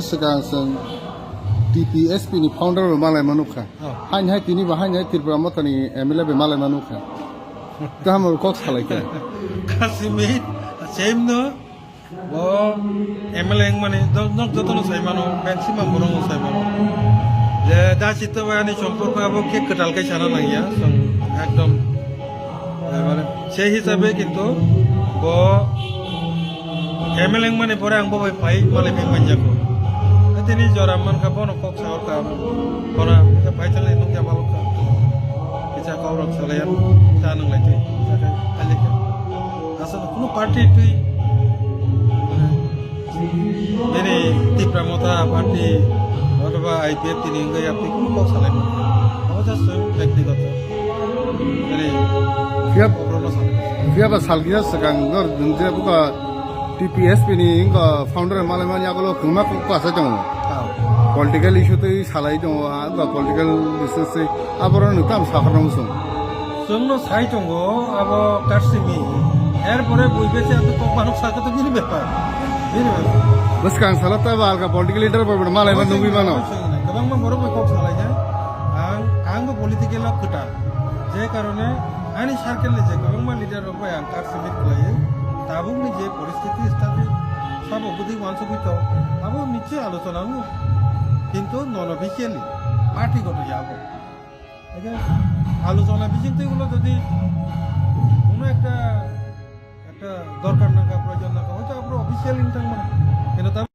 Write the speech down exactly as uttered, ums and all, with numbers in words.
Swkang chwng T P S P ni founder bo malai manukha. Oh. Hain hai tini bo hain hai Tripura Motha ni M L A bai malai manukha. Tamo kok salai khe. Kasimi, same no. Bo M L A wngmani, do-, nok jotono sai mano, maximum borok no sai mano. Je da chito bai ani somporko abo khe kwtal khe sana nangya, chwng ekdom, eh, mane, sei hisabe kintu bo M L A wngmani pore ang bo bai phai malai phai manjako. Tini jora mankha bono kok sa orkha, bono phai thanglai nukya balokha. Kisa kok rok salai, sa nang lai twi, kisa khe, khalikha. Asal kuno party twi, bini Tipra Motha party, othoba I P F T ni wngwi yaptwi kuno kok salai mano. Abo just swng byaktigoto. Bini Phiya, borokno salai. Phiya ba salkisa swkang nor dungje buka T P S P ni wngkha founder malai mani agolo kwma kok kwsa tongo. Ah. Political issue twi salai tongo, ah, ba political business twi aborok no tam saharno muchung. Chwngno sai tongo abo Karsimi. Erpore bui bese ato kok manuk saka to bini bepar. Bini bepar. Bwskang salo tei ba alka political leader bo malai ma nugwi mano. Kwbangma borok bai kok salai kha. Ang, ang bo political o kwtal. Je karone ani circle ni je kwbangma leader rok bai ang Karsimi khlaiwi. Tabuk ni je poristiti stati sabo bwdwi wansugwi tong. Abo niche alochona wngo. Kintu non officially party goto ya abo. Eke alochona bising twi ulo jodi kono ekta, ekta dorkar nangkha, proyojon nangkha, hoyto abro official wng thangmano.